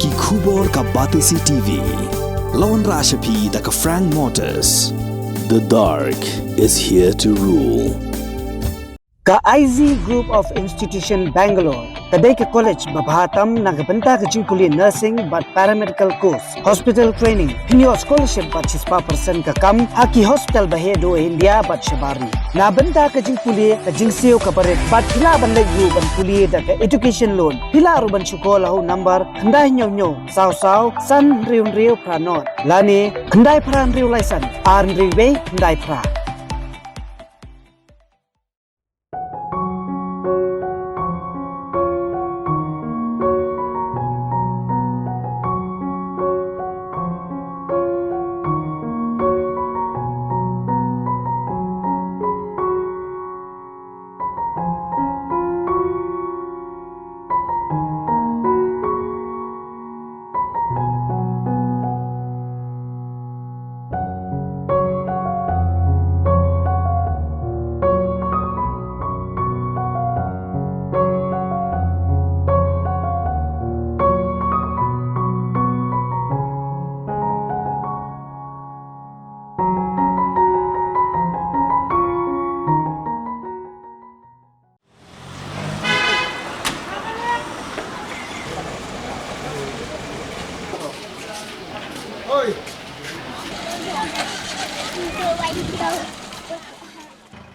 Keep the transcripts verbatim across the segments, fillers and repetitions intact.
Ki khubor ka Batesi T V. La wanrah sha phi da ka Frank Motors. The dark is here to rule. Ka I Z Group of Institution Bangalore ka dei ka college ba bha tam na ka bynta ka jingpule nursing bad paramedical course, hospital training, pynïoh scholarship bad shispah percent ka kam ha ki hospital ba heh duh India bad shabar ri. Na bynta ka jingpule ka jingsiew kaba rit bad phi lah ban leit ruh ban pule da ka education loan. Phi lah ruh ban shu call ha u number khyndai hynñiew hynñiew saw saw san hynriew hynriew phra nod lane khyndai phra hynriew lai san ar hynriew wei khyndai phra.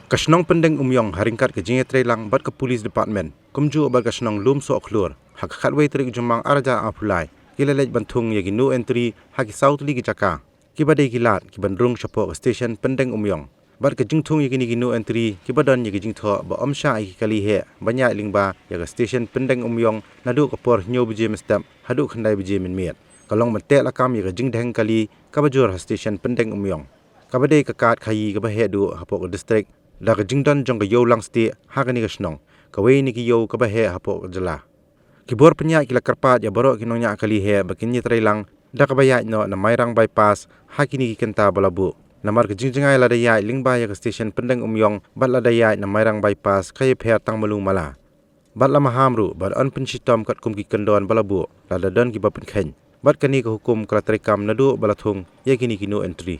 Ka shnong Pyndengumiong ha ryngkat ka jingïatreilang bad ka Police Department kumjuh bad ka shnong Lumsohkhlur ha ka khatwei tarik Jymmang arhajar arphew lai ki la leit ban thung ïa ki no entry ha ki saw tylli ki jaka kiba dei ki lad kiban rung shapoh ka station Pyndengumiong. Bad ka jingthung ïa kine ki no entry kiba don ïa ka jingthoh ba ym shah ïa ki kali heh ban ïaid lyngba ïa ka station Pyndengumiong naduh ka por hynñiew baje mynstep haduh khyndai baje mynmiet ka long ban teh lakam ïa ka jingdheng kali kaba jur ha station Pyndengumiong, kaba dei ka kad khaïi kaba heh duh hapoh ka district da ka jingdon jong ka ïew langstieh ha kane ka shnong, kawei na ki ïew kaba heh hapoh ka jylla. Ki bor pynïaid ki la kyrpad ïa baroh ki nongñiah kali heh ba kin ïatreilang da kaba ïaid noh na Mairang Bypass ha kine ki kynta ba la buh. Namar ka jingjngai lada ïaid lyngba ïa ka station Pyndengumiong bad lada ïaid na Mairang Bypass ka ïapher tang malu mala. Bad la maham ruh bad yn pynshitom katkum ki kyndon ba la buh lada don kiba pynkheiñ. Bad kane ka hukum ka la treikam naduh ba la thung ïa kine ki no entry.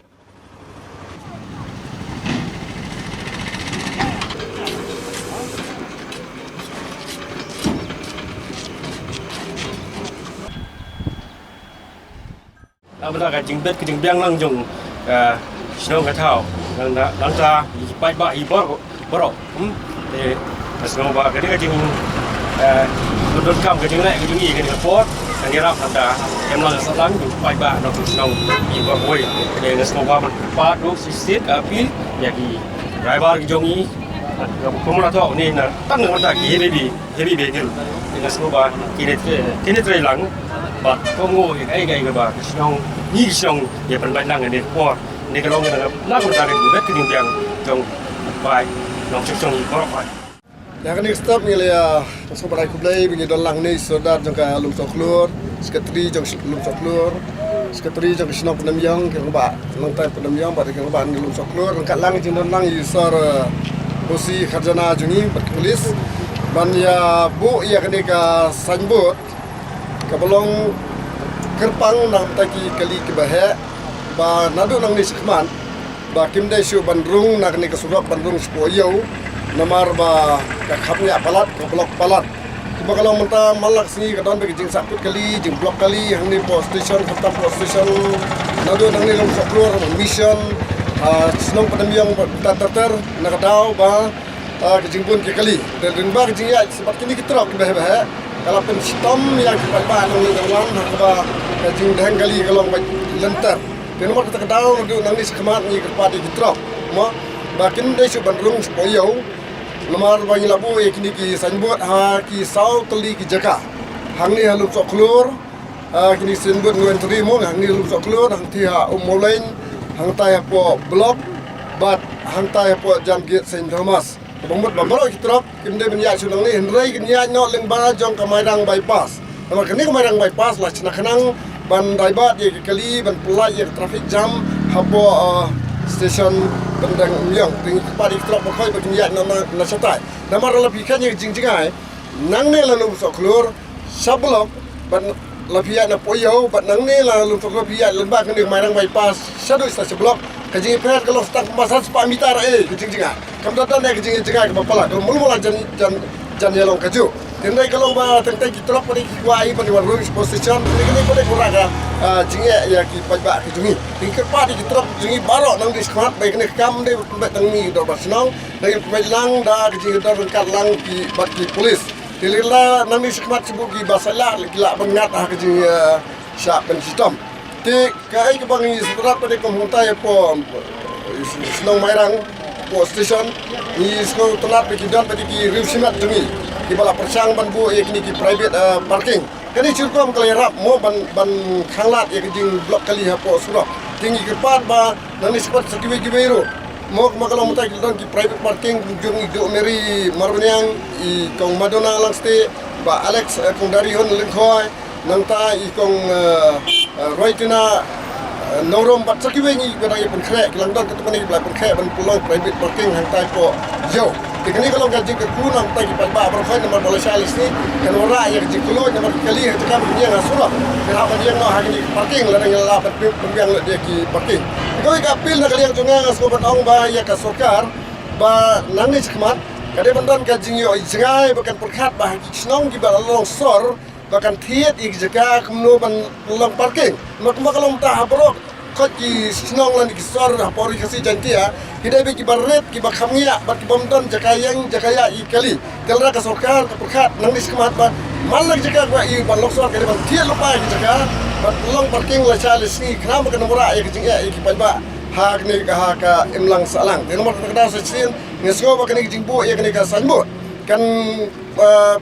Namar ka jingbit ka jingbiang lang jong, eh, shnong ka thaw. Nang, nang, nangta i paidbah i bor, bor. Hmm? Te ka shnong ba ka dei ka jing, eh, ka donkam ka jingleh ka jong i ka dei ka por. Kan ïarap nangta em lang sa lang i paidbah nang tu shnong i bor wei. Te ka shnong ba pat duk sisit ka appeal ïa ki driver ka jong i. Ka kumno to ni na tang nangta ki heavy heavy vehicle. Te nga sngewbha kine, kine trei lang bad kumno ïa kaei kaei kaba ka shnong, ngi ki shnong ïa pynbeit lang ïa kane ka por. Ne ka long ïa nga na ka bynta ka jingbit ka jingbiang jong bai nongshong shnong ïa baroh bai. Ïa kane ka step ngi la ïa sngewbha ai khublei ba ngi don lang ne i Sordar jong ka Lumsohkhlur, Secretary jong Lumsohkhlur, Secretary jong ka shnong Pyndengumiong, ki rangbah nongtai Pyndengumiong bad ki rangbah ngi Lumsohkhlur, ryngkat lang jingdon lang i Sor, eh, O C Kharjana jong ngi bad ki police ban ïa buh ïa kane ka signboard kaba long kyrpang na ka bynta ki kali kiba heh ba naduh nangne shakhmat ba kim dei shuh ban rung na kane ka surok ban rung shapoh ïew namar ba ka khapngiah palat ka block palat. Kumba ka long mynta man la ka sngi ka don bad ka jingsahkut kali, jingblock kali hangne hapoh station, khamtam hapoh station. Naduh nangne Lumsohkhlur, Mission, ah, shnong Pyndengumiong bad ter ter ter na ka daw ba, ah, ka jingbun ki kali. Te lyngba ka jingïaid bad kine ki trok kiba heh ba heh ka la pynshitom ïa ki paidbah nangne nanglong ha kaba ka jingdheng kali ka long beit lynter. Te namar kata ka daw naduh nangne shakhmat ngi kyrpad ïa ki trok mo ba kim dei shuh ban rung shapoh ïew. Namar ba ngi la buh ïa kine ki signboard ha ki saw tylli ki jaka. Hangne ha Lumsohkhlur, ah, kine ki signboard no entry mo, hangne Lumsohkhlur, hangthie ha Ummawlein, hangtai hapoh block bad hangtai hapoh Jan Gate Saint Thomas. Kaba mut ba baroh ki trok kim dei ban ïaid shu nangne hynrei kin ïaid noh lyngba jong ka Mairang Bypass. Namar kane ka Mairang Bypass la shna khnang ban divert ïa ka kali ban pyllait ïa ka traffic jam hapoh, ah, station Pyndengumiong. Te ngi kyrpad ïa ki trok ba khoi ba kin ïaid noh na, na shatai. Namar la phi kheiñ ïa ka jingjngai nangne la Lumsohkhlur sha block ban la phi ïaid na Poh Ïew bad nangne la lum tok la phi ïaid lyngba kane ka Mairang bypass shaduh sha block. Ka jingïapher ka long tang kumba san spah mitar eh ka jingjngai. Kam don don eh ka jingjngai kaba palat, ka long mul mul jan jan jan ïalong kajuh. Te hynrei ka long ba teng teng ki trok pat ki kwah ban wan rung sha police station. Te kane pat ka wanrah ka, ah, jingeh ïa ki paidbah ki jong ngi. Te ngi kyrpad ïa ki trok jong ngi baroh nangne shakhmat ba kane ka kam ym dei ban pynbeit tang ha ki dorbar shnong. Ngi pynbeit lang da ka jingïadon ryngkat lang ki bad ki police. Te lada nangne shakhmat shu buh kiba salah ki lah ban ngat ha ka jing, eh, shah pynshitom. Te kaei kaba ngi sngewtynnat pat kum hangtai hapoh, eh, shnong Mairang, hapoh station, ngi sngewtynnat ba ki don pat ki riew shimet jong ngi kiba la pyrshang ban buh ïa kine ki private, eh, parking. Kane shi rukom ka la ïarap mo ban, ban khanglad ïa ka jingblock kali hapoh surok. Te ngi kyrpad ba nangne shakhmat sa kiwei kiwei ruh mo, kumba ka long mynta ki don ki private parking jong i Duh Mary Marbaniang, i Kong Madonna Langstieh, Bah Alex, eh, Kong Dari Hun Lyngkhoi, nangta i Kong, eh, eh, Roytina, eh, Nongrum bad sa kiwei ngi ba dang ïa pynkhreh, ki la don katto katne kiba la pynkhreh ban pynlong private parking hangtai hapoh Ïew. Te kane ka long ka jingkyrkhu na ka bynta ki paidbah baroh khoit namar ba lashai lashisngi kan wanrah ïa ka jingkylluid namar ki kali ha jaka ban ïeng ha surok. Ki hap ban ïeng noh ha kine ki parking lada ngi la lah ban pynbiang lut ïa ki parking. Te kawei ka appeal na ka liang jong nga, nga sngewbha ban ong ba ïa ka sorkar ba nangne shakhmat ka dei ban don ka jingïohi jngai ba kan pyrkhat ba ha ki shnong kiba la long sor ba kan thied ïa ki jaka kumno ban long parking. Namar kumba ka long mynta ha baroh khoit ki shnong lane ki sor hapoh Ri Khasi Jaiñtia, ki dei ba kiba rit, kiba kham ngiah bad kiba ym don jaka ïeng jaka ïaid ïa ki kali. Te lada ka sorkar ka pyrkhat nangne shakhmat ba man la ki jaka kiba i ban long sor ka dei ban thied lypa ïa ki jaka ban long parking lashai lashisngi khnang ba kan wanrah ïa ka jingeh ïa ki paidbah ha kane ka, ha ka imlang sahlang. Te namar kata ka daw sa shisien nga sngew ba kane ka jingbuh ïa kane ka signboard kan, eh,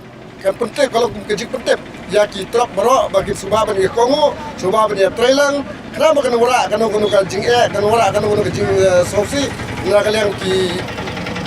kan pyntip, ka long kum ka jingpyntip ïa ki trok baroh ba kin sngewbha ban ïa kohnguh, sngewbha ban ïa trei lang. Khnang ba kan wanrah kano kano ka jingeh, kan wanrah kano kano ka jing, eh, sngewsih na ka liang ki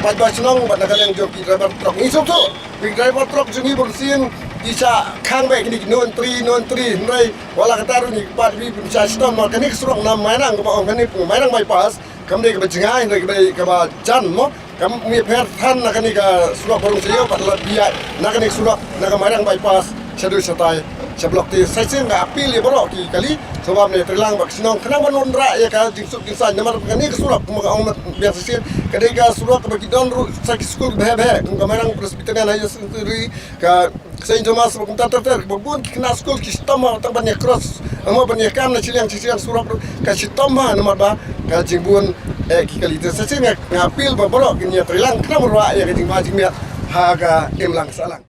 paidbah shnong bad na ka liang jong ki driver trok. Ngi sngewthuh ba ki driver trok jong ngi bun sien ki shah khang beit kine ki no entry, no entry. Hynrei wat la katta ruh ngi kyrpad ba phin shah shitom namar kane ka surok na Mairang kaba ong kane ka Mairang bypass kam dei kaba jngai, hynrei ka dei kaba jan mo. Kam ïapher than na kane ka surok ba rung sha Ïew bad la phi ïaid na kane ka surok na ka Mairang bypass shaduh shatai sha block. Te sa shisien nga appeal ïa baroh ki kali, sngewbha ban ïa trei lang bad ki shnong khnang ban wanrah ïa ka jingsuk jingsaiñ namar kane ka surok kumba nga ong biang sa shisien ka dei ka surok kaba ki don ruh sa ki skul kiba heh ba heh kum ka Mairang Presbyterian Higher Secondary, ka Saint Thomas, ba kumta ter ter ba bun ki khynnah skul ki shitom ha tang ban ïa cross, mo ban ïa kam na shiliang shiliang surok ruh ka shitom ha namar ba ka jingbun eh ki kali. Te sa shisien nga, nga appeal ba baroh kin ïa trei lang khnang ban wanrah ïa ka jingma jingmiat ha ka imlang sahlang.